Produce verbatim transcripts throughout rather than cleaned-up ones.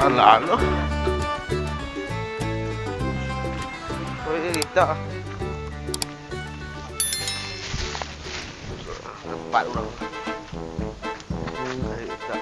Alah, alah. Oi, Rita. Nampak urang. Oi, Rita.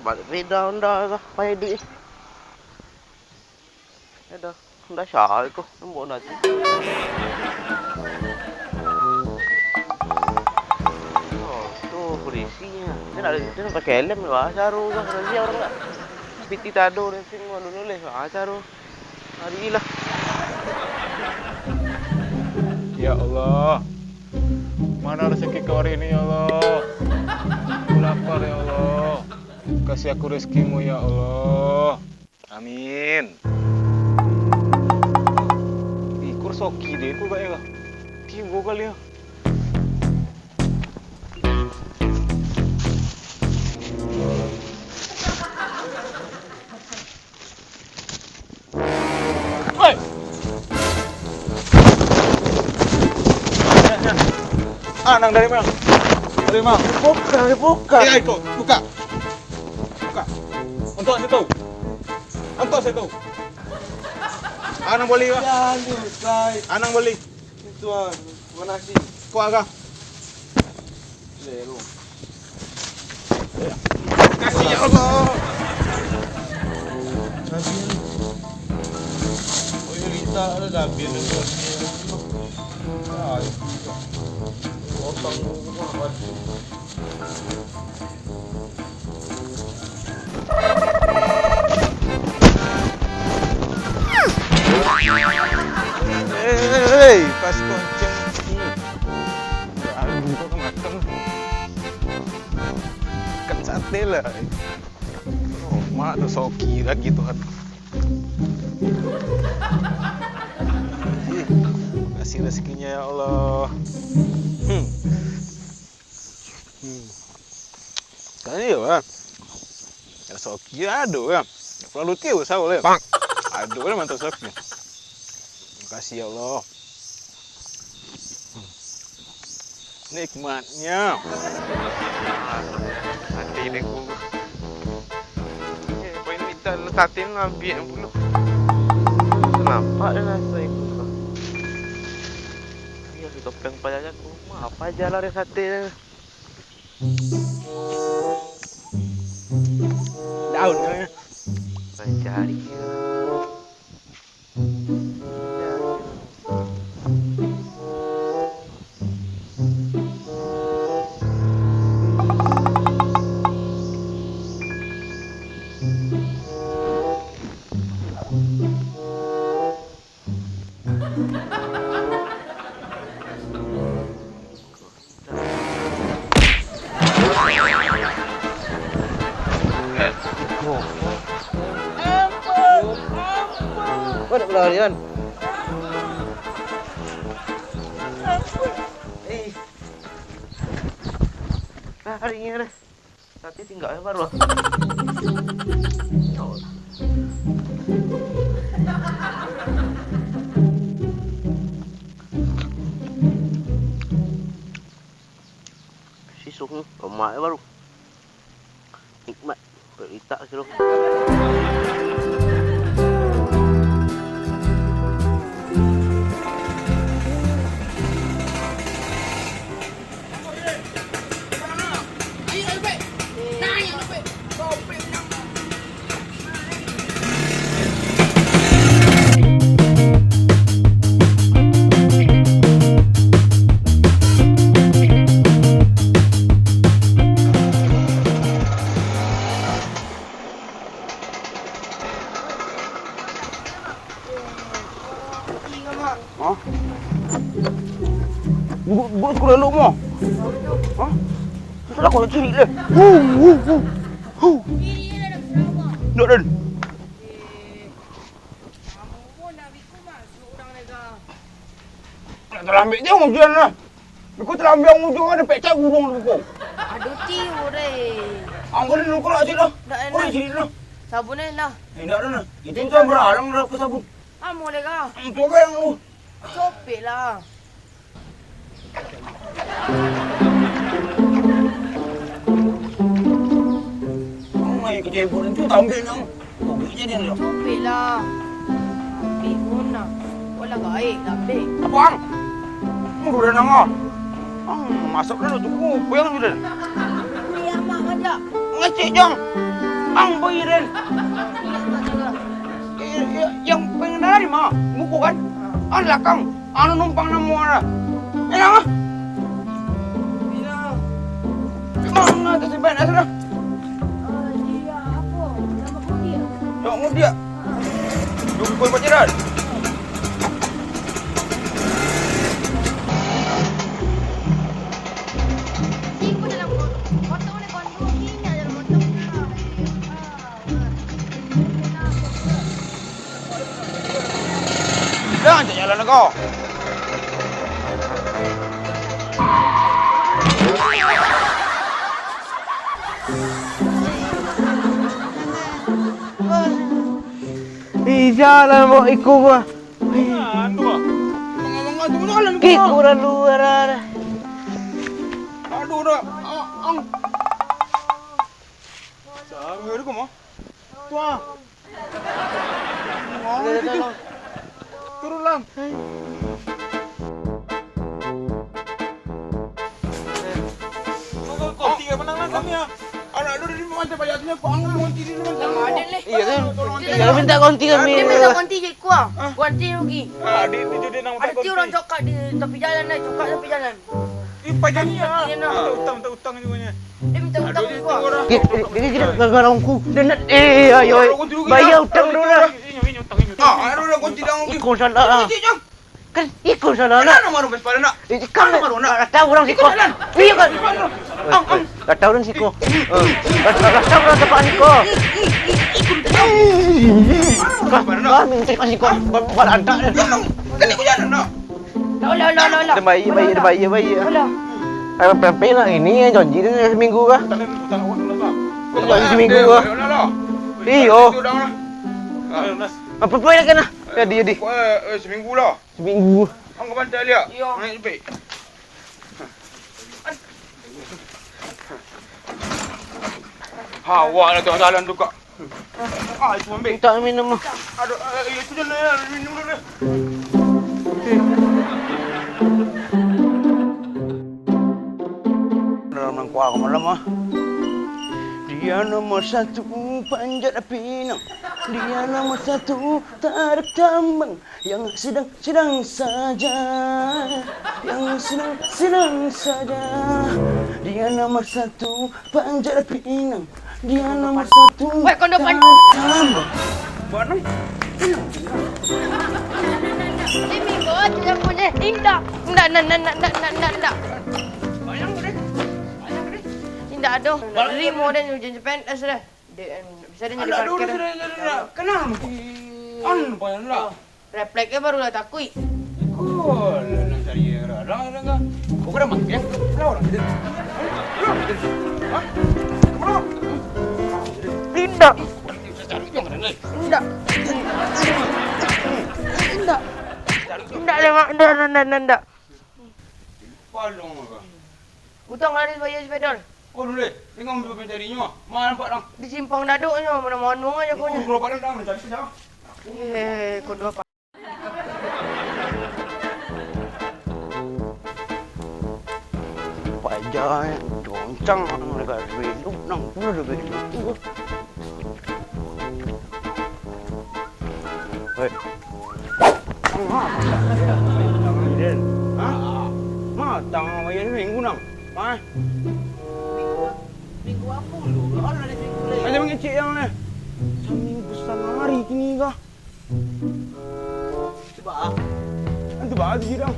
Baliak beda onda lah, payah duit. Ado, onda cari ko, nang bawa onda tu. Oh, tu polisi nyo. Dia nak, dia nak pakai helm lah, caro lah, razia urang lah. Piti tado, racing, anu nulis, ah, caro. Lari lah. Ya Allah, mana rezeki kau hari ini, ya Allah? Aku lapar, ya Allah. Kasih aku rezekimu, ya Allah. Amin. Ih, kok rasoki deh, kok gak ya? Tigo kali ya. Oi! Ah, nang dari mana? Dari mana? Buka, buka. Iya, iko, buka. Buka. Untuk situ. Untuk situ. Anang boli, Pak. Jangan, Kai. Anang boli. Itu, ah, mana sih? Kau agak. Lelo. Kasih, ya Allah. Kasih. Oh, ini Rita ada, dah habis tu. Ah, itu. Potong dulu, Pak. Hei, pas konceng. Aduh, kok makan. Kan sate lah. Oh, mak tu soki lagi tu kan. Ih, kasih rezekinya ya Allah. Hmm. Hmm. Kan iyo lah. Ya, soki ado kan. Ya, pulang luti usaha boleh. Ado kan mantap soki. Makasih ya Allah. Hmm. Nikmatnya. Mati deh ku. Eh, poin minta lesatin ngambil yang pulo. Nampak dah rasa itu. Iya, si topeng payahnya ku. Apa aja lah dia sate. Daun namanya. Mencari. Kau nak berlarian? Eh. Lari dah. Tapi tinggal yang baru. Sisuh ni, lemak je baru. Nikmat. Berita kilo. Hah? Buat, buat sekolah elok mah. Hah? Susah lah kau cari leh. Hu, hu, hu. Hu. Nak, Dan. Nak terlambat je ujian lah. Beko talambiang ujuang, ado pecah guruang tu beko. Aduh, tiyo deh. Ang boleh nukar lah, cik lah. Ndak enak. Boleh cik lah. Sabun eh lah. Eh, ndak ada lah. Itu kan barang lah ke sabun. Amo deh kah? Ampun kan lu. Copek lah. Ang ayo kecebur itu tambah nang. Copek lah. Ambek pun lah. Walah gaek lah, ambek. Apo ang? Ang duduak nang ah. Ang masuk dulu tu kuping tu den. Iya, Mak, aja. Ngecek jang. Ang beri den. Iya, Mak, juga. Eh, eh, yang pengen dari mah? Buku kan? Ang lakang. Anu numpang namo lah. Enak ah. Manga tu simpan dah sudah. Jok mudiak. Jok kau pacaran. Dah, cak jalan ko. Ih, jalan bawa iku gua. Aduh, ah. Manga-manga tu jalan ko. Iku dah luar dah. Aduh, dah. Ah, ang. Saru ko mah. Tuah. Udah, udah, udah. Turun, Lam. Kau, kau, kau tiga menang lah kami, ah. Anak lu dari rumah macam banyaknya, kau anggur konti di rumah. Iya kan? Kalau minta konti kami. Dia minta konti je, kuah. Hah? Konti rugi. Ah, di tujuh dia nang ada minta tiap orang konti. Cokak di tepi jalan, naik cokak tepi jalan. Ih, pajak ni, ah. Iya, nah. Minta utang, minta utang juga nya. Dia minta utang juga. Dia, dia, dia, dia, gara-gara ungku. Dia nak, eh, ayo, eh. Bayar utang dulu lah. Inyo, inyo, utang, inyo, utang. Ah, aduh, dah kunci dah, ungku. Iko salah, ah. Kunci, jom. Kan iko salah, nak. Kenapa maru pas pada, nak? Eh, kan. Kenapa maru, nak? Dah tahu orang siko. Iko jalan. Iya, kan. Iko jalan. Ang, ang. Dah tahu orang siko. Eh, dah, dah, dah tahu orang tempat siko. Iko, iko, iko. Kah, kah, minta siko. Bar-, barantak dah. Kan iko jalan, nak. Lah, lah, lah, lah, lah. Dah baik, baik, dah baik, dah baik. Alah. Eh, Pepe nak ini, eh, janji dia seminggu kah? Janji seminggu kah? Iyo. Apa pun nak kena? Jadi, jadi. Eh, eh, seminggu lah. Seminggu. Ang ka pantai liak. Iyo. Naik cepek. Hawa lah tu jalan tu, Kak. Ah, itu ambil. Minta minum lah. Aduh, eh, eh, itu je lah, minum dulu lah. Dalam nang kuah malam ah. Dia nomor satu panjat pinang. Dia nomor satu tarik tambang. Yang sedang-sedang saja, yang sedang-sedang saja. Dia nomor satu panjat pinang. Dia nomor satu. Weh, kondo pan- tarik tambang. Buat apa? Ini buat dia punya. Indak. Indak, indak, indak, indak, indak, indak, indak. Indak, aduh. Rimo dan hujan jepen, eh, sudah. Dek, bisa dia jadi parkir. Aduh, sudah, sudah, sudah. Kenal. Ih. Anu, payah lah. Refleksnya baru lah takuik. Iko lah nang cari orang, orang, orang. Kau kena mati, ya? Lah, orang. Hah? Kemana? Indak. Cari orang mana ni? Indak. Indak. Indak, Mak. Indak, indak, indak, indak. Palong apa? Utang lah dia bayar sepeda. Oh, dulu deh. Tengok ambil pancarinya. Mana nampak dong? Di simpang daduknya, mana-mana aja kau. Kau berapa dong, dong? Cari saja. Eh, kau dua pa- Paja, joncang, mereka belok, nang pun ada belok. Hei. Hah? Matang bayar minggu nang. Hah? Minggu apa lu? Kalau ada minggu lain. Ada mangecek yang ni. Saminggu sahari kini kah? Cuba ah. Itu bah tu je dah.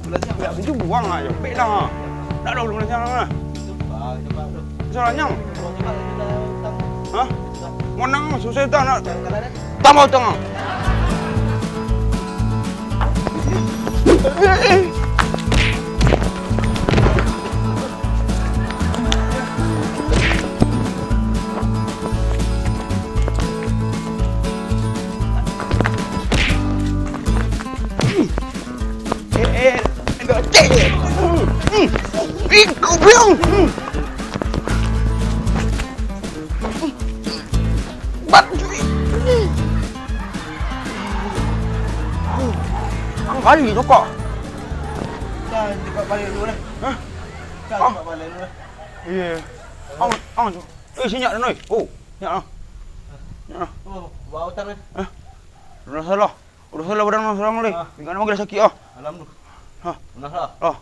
Belajar. Ya, itu buang aja. Pek dah. Tak ada belum belajar lah. Cuba, cuba tu. Salahnya. Cuba, cuba, cuba, utang. Hah? Utang. Mau nang susah tak nak? Kalau ada. Tambah utang ah. Ih, goblok. Bat. Ang kali cokok. Dah, cepat balik dulu lah. Hah? Dah, cepat balik dulu lah. Iya. Ang, ang. Eh, sinyak dah, Noi. Oh, nyak ah. Nyak ah. Oh, bawa utang, eh. Hah? Udah salah. Udah salah badan urang, Noi. Ah. Ingat nama gila sakit ah. Alhamdulillah. Hah? Udah salah. Oh.